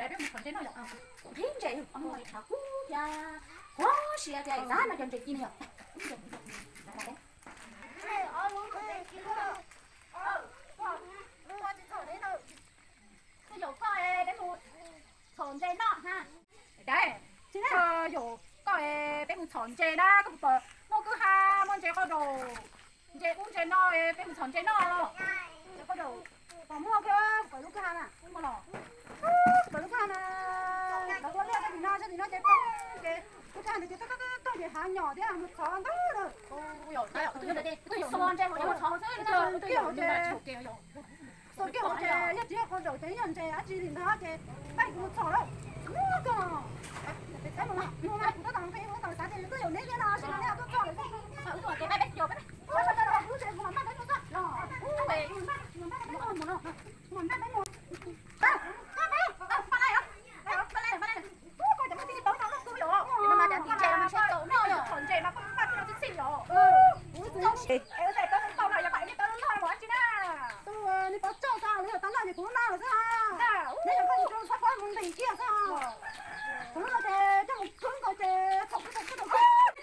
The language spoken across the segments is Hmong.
Peb mus txhom ntses no yom, qhib ntses, qhov kub thiab, qhuav sia tias xav no cov ntses ci no yom. Koj yaum koj es peb mus txhom ntses noj na. Dab, koj yaum koj es peb mus txhom ntses na, koj puas pom muaj kwj ha muaj ntses qoj daum, ntses ub ntses no es peb mus txhom ntses noj. Qoj daum, pom muaj koj pom lub kwj ha na, muaj los? Pom lub kwj ha na, lawv ua liaj sab tim no, sab tim no ces pom ces lub kwj ha ntawd ces toog toog toog ces hav nyom thiab mus txhom ntau lawm. Koj yaum ntses mus txhom xwb, koj yaum ntses. Txog kiag hauv ces yog tsis yog qhov zaum ces yog ntses dab tsi li ntawd ces pab kuv mus txhom lawm. Ub, koj, peb mus, mus mas kuv tab tom nqis mus tom xav tias twb yaum neb thiab no, tab sis mas neb tuaj txog lawm xwb. Ua tau los kuv lub tsev kuv mam npaj peb mus txog los. Ub, kuv mam npaj peb mus no, kuv mam npaj peb mus. Neb pov tsauj tau lawv yog tau noj ces kuv lub no lawm xwb ha. Neb yog koj tsis tau txhob pab mus nqis kiag xwb ha. Kuv lub no ces coj mus khwb nkaus ces txhaum khwb txhaum khwb txhaum khwb.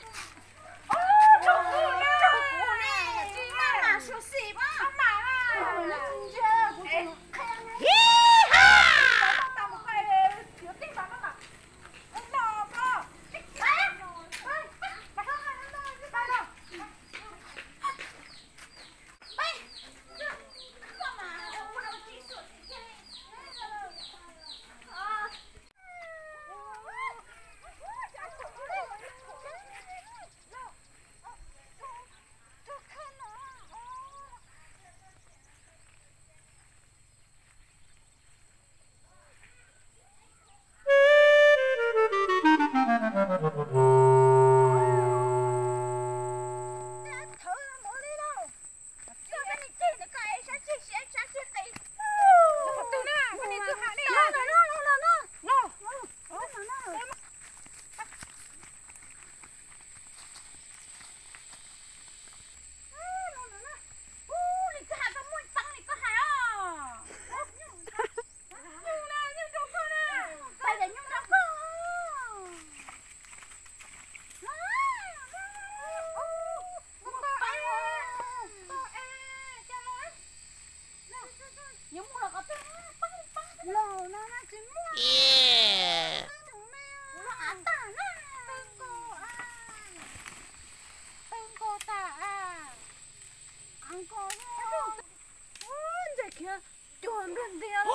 Ntses khiav cuag ntiag ntiag.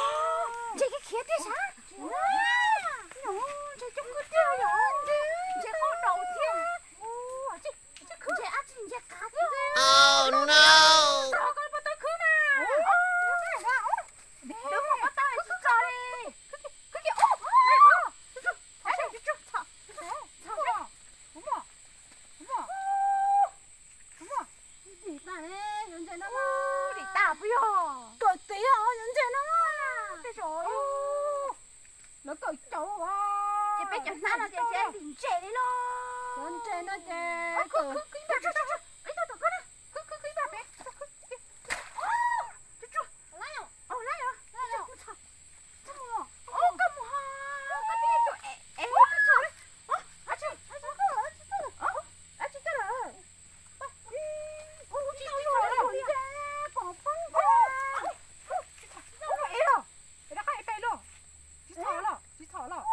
Ntses khiav khiav tiag sav. Ntses coob kawg tiag yom. Ntses qos daum thiab. Ntses dab tsi, ntses qav thiab. Rau koj pob tawb khwb na. Twb muaj pob tawb tsis txog li. Khwb kiag. Dim tas, yuav ntses no. Dim tas puas yog? Kawm tiav, yuav ntses no. Tej zaum lawv kawm caum. Ces peb cov hnab no ces dim ntses li los. Yuav ntses no ces khwb, khwb, khwb ib npag pem. Khwb, khwb, khwb ib npag pem. Tsuag tsuag. Lab os, lab os. Koj mus ho, koj twb yuav ev, ev tsuag tsuag li. Dab tsi tuaj lawm? Tsis txhob los, ev los, ev rov qab ev pem los. Tsis txhob los, tsis txhob los.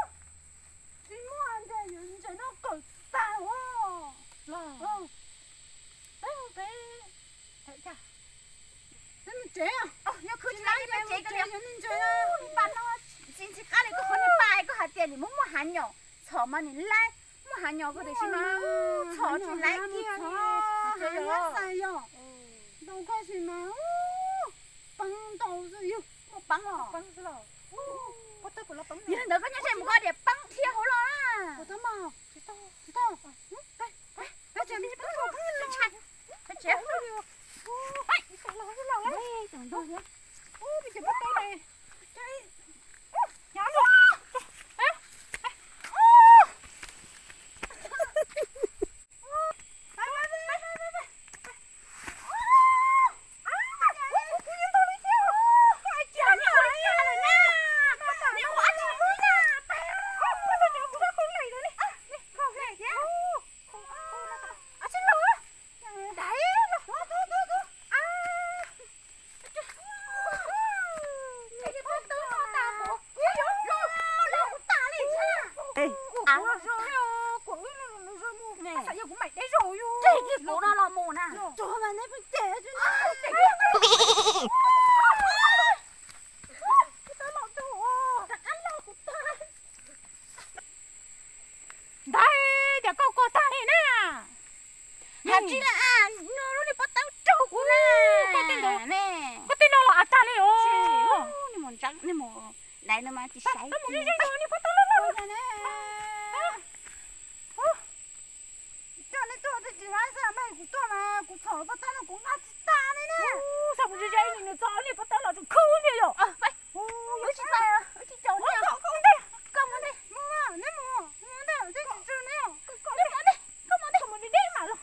Tsis muaj ntses, yuav ntses no kawm tag os. Los, peb mus pem. Peb mus tsev, yog khwv tsis laib peb mus tsev, yuav ntses no. Pas no ntxim ntxim qab li koj qhov niag pas koj hais tias nim muaj muaj hav nyom, txhom mas nim laib, muaj hav nyom koj tiam sis mas txhom tsis laib kiag li. Hav nyom xais yog ntau koj sis mas peeb ntau xwb yog. Muaj peeb os. Yog li ntawd koj nyob ze mus koj tias peeb dhia hauv los na. Tsis tau, tsis tau. Los zoo, kuv wb los zoo mus ne. Xav yog kuv mam deb zoo yus. Ces kuv no los mus na. Tso mas neb pheej cem. Ntawd, cas koj koj tag li na. Has tsis na, no lub niag pob tawb raug kuv na. Koj tej no los av tag li os. Niag mus ntseev, niag mus dai no mas tsis saib. Koj mus ze ze no, niag pob tawb loj loj. Coj nej tuaj twb tsis laib xwb, mas kuv tuaj mas kuv txhom pob tawb no kuv nqa tsis tas li na. Xav mus ze ze ib nim nws txog niag pob tawb los tseem khwb tiag yom. Wb tsis tau, wb tsis tau. Koj mus ntej, koj mus ntej, mus ntej, mus ntej, koj mus ntej, koj mus ntej, koj mus ntej mas los.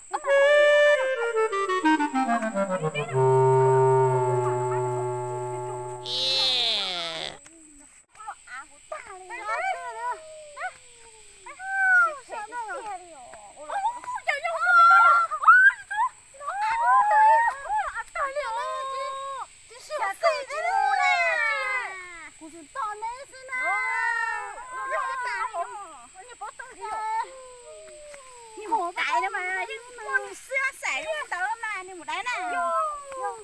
Kuv tsis tom neb xwb na. Niag pob tawb no mas yeej muaj nws xwb, xav li ntawd mas nws mus dai na. Lwm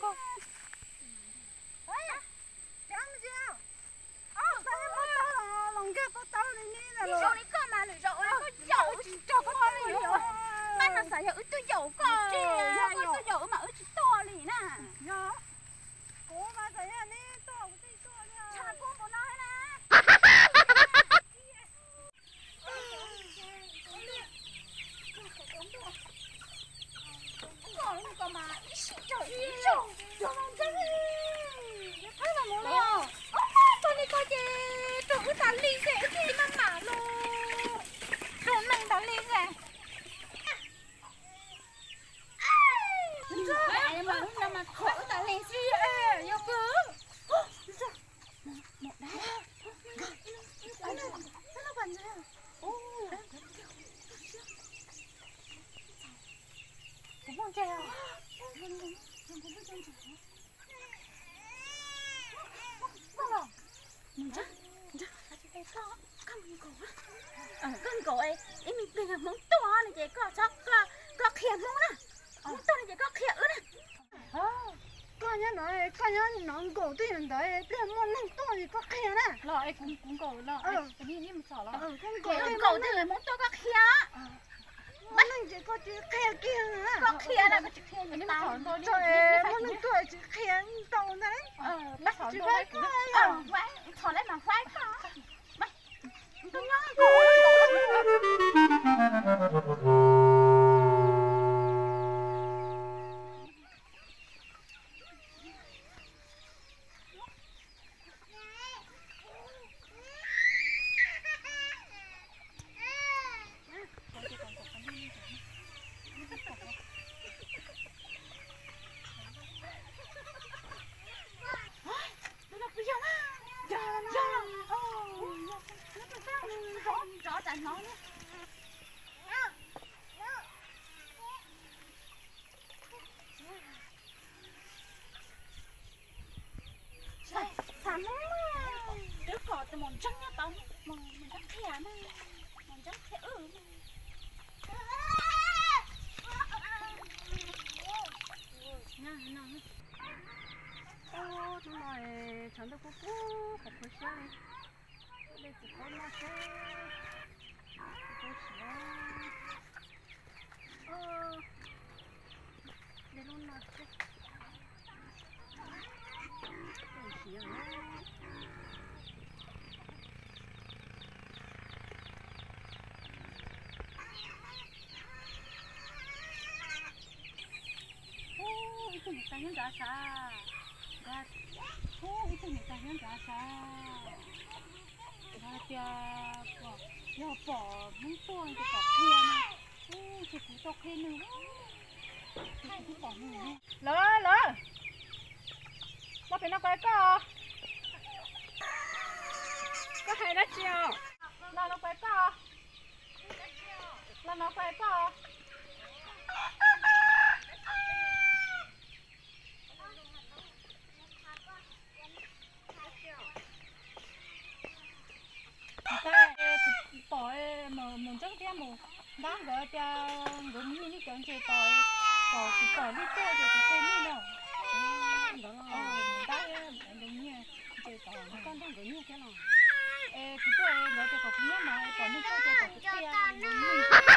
zaus li koj mas lwm zaus koj yaum wb tsis nrog koj tuaj li. Mas no xav yog wb tuaj yaum koj, yog koj tuaj yaum wb mas wb tsis tuaj li na. Kuv mas xav yog neb tuaj kuv thiaj tuaj li. Tshaj kub npaum no na. Koj mas ib sij tso ib zaug, tso mas ntseeb li. Thaib mas mus li os. Koj li koj ces rau wb tas li ces wb thiaj maj mam los. Rau neeg tas li ces. Mas wb tas li xwb, yog kawg. Kuv muaj ntses os. Koj los, koj, koj nkaum ib me pliag Hmoob tuaj no ces koj txhob, koj qhia Hmoob na. Hmoob tuaj no ces koj qhia wb na. Koj nyob no, koj nyob no nkaum twb yog ntawd, pliag muaj neeg tuaj ces koj qhia na. Los es kuv nkaum los, nkaum twb yog Hmoob tuaj koj qhia. Muaj neeg ces koj tsis qhia kiag. Koj qhia na, koj tsis qhia. Muaj neeg tuaj tsis qhia ntau ntag. Tsis faib koj. Txhom lawv mas faib koj. Twb kom tus maum ntseeb nyob tod, maum ntseeb qhia na, maum ntseeb qhia wb. Hnub no tshav ntuj kub kub qhov tshuav siab li, dej txiv qaub noj seb kub siab. Dej lub no seb. Ub, ib tug niam tais nyob nrad sav. Ub, ib tug niam tais nyob nrad sav. Nrad tias yog pom Hmoob tuaj ces kom qhia no. Ub, ces kuv tau qhia nws. Lawv, lawv, los pem no kuv hais koj. Koj hais dab tsi os? Los no kuv hais koj. Los no kuv hais koj. Kuv pom, mus Ntab nkawd tias nkawd mus nyiag nej cov ntses tos, kom kuv pom nej tuaj ces kuv qhia nej no. Ntab nkawd mus nyiag ntses tos, koj nrog nkawd nyiag thiab los? Es kuv tuaj es nkawd tias kom kuv nyob no es pom nej tuaj ces kom kuv qhia nkawd nyiag ntses.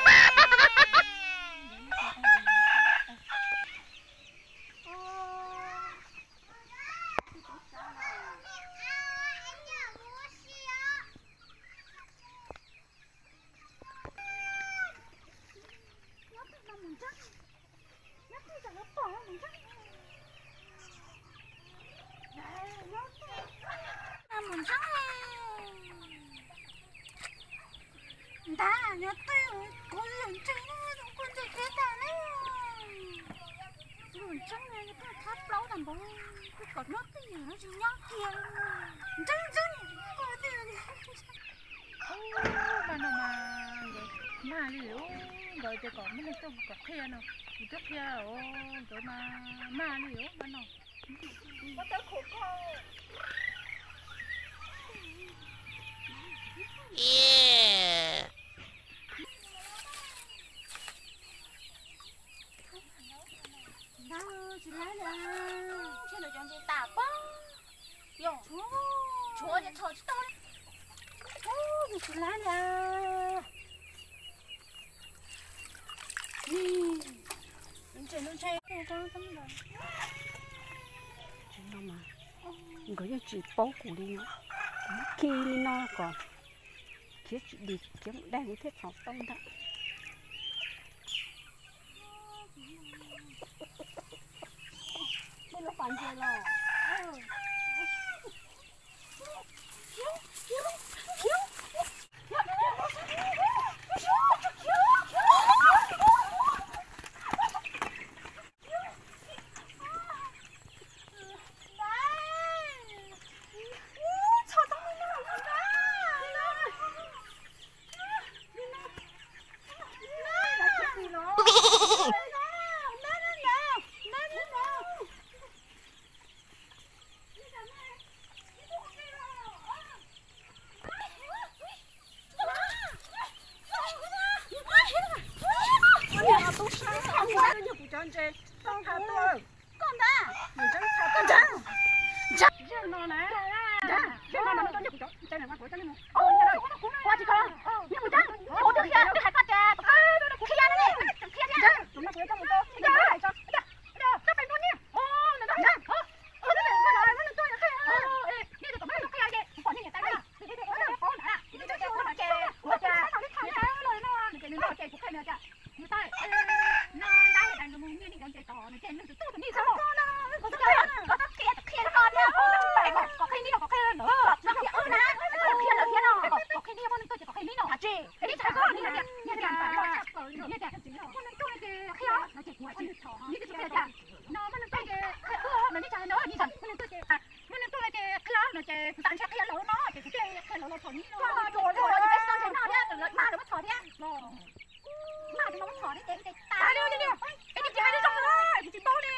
Mus ntseeb, ntab nyob twj kuv lwm ntses, kuv ntses thiab tas ne. Mus ntseeb, thab plaub tag npaum, kuv kom nyob twj ywm no tsis nyob kiag. Ntseeb ntseeb, kuv tias Ub, mas no mas nkawd mag li os, nkawd tias kom muaj neeg tuaj kom qhia no, kuv twb qhia os, nkawd mas mag li os mas no. Tsis laib li. Tshuav, tshuav tsis tau li. Tsis laib li. Ntses no ntshe, no mas nkawd yeej tsis paub kuv li no. Kuv muab khi li no kom khiav tsis dim, khiav mus dai kuv thiaj txhom tau ntag. Kuv cov ntses tau nqa tuaj. Koj ntag, ntseeb txha koj ntag. Ntseeb no na, ntseeb no na, koj nyob kuv cov ntses na, kuv coj nej mus. Ua tsis koj, nej mus ntseeb, kuv twb qhia, hais koj tias kuv qhia ne, qhia thiab, ntseeb no kuv coj mus rau, koj pes ntua niag, ntseeb, nej twb pom nej qhia ces kuv pom nej niam tais na, kuv pom nej niam tais na, kuv qhia nws tias, niam tais, no ntab yog tais nws mus nyiag nej cov ntses tos nws ces nws tus tub tus nij xwb los, koj qhia, koj qhia rau koj tias, kom qhia nej los kom qhia lawv, qhia lawv thiab no, kom qhia nej muaj neeg tuaj ces kom qhia nej no, es nej tsis hais koj, nej tias, nej tias, muaj neeg tuaj ces qhia, no ces kuv, nej twb qhia tias, no muaj neeg tuaj ces qhia, no nej tsis hais no, muaj neeg tuaj ces, muaj neeg tuaj ces qhia no ces kuv xav ntshe qhia lawv no ces kuv thiaj qhia lawv los txhom nej no, tsis peb tsis tau ntshe no thiab, lawv mag lawv muab txhom thiab. Mas tus no muab txhom thiab ces, es tsis hais li zoo, kuv tsis paub li.